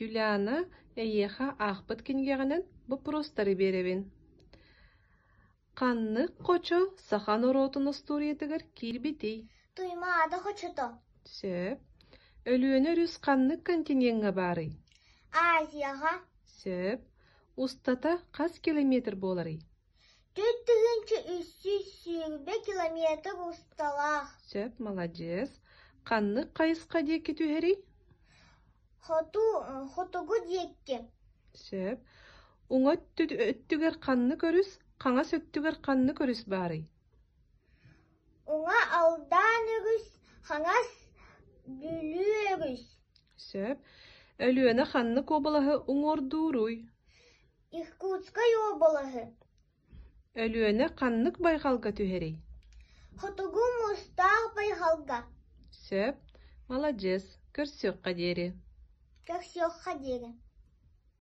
Юлиана, эйиэхэ аахпыт кинигэҕинэн боппуруостары биэрэбин. Ханнык хочо саха норуотун остуоруйатыгар киирбитий? Туймаада хочото. Сөп. Өлүөнэ өрүс ханнык континеҥҥа баарый? Азияҕа. Сөп. Устата хас километр буоларый? 4320 километр усталаах. Сөп, маладьыас. Ханнык хайысха диэки түһэрий? Хоту, хотугу диэки. Сөп. Уҥа өттүгэр ханнык өрүс, хаҥас өттүгэр ханнык өрүс баарый? Уҥа Алдан өрүс, хаҥас Бүлүү өрүс. Сөп. Өлүөнэ ханнык уобалаһы уҥуордууруй? Иркутскай уобалаһы. Өлүөнэ ханнык байҕалга түһэрий? Хотугу Муустаах байҕалга. Сөп. Маладьыас. Көрсүөххэ диэри. Көрсүөххэ диэри.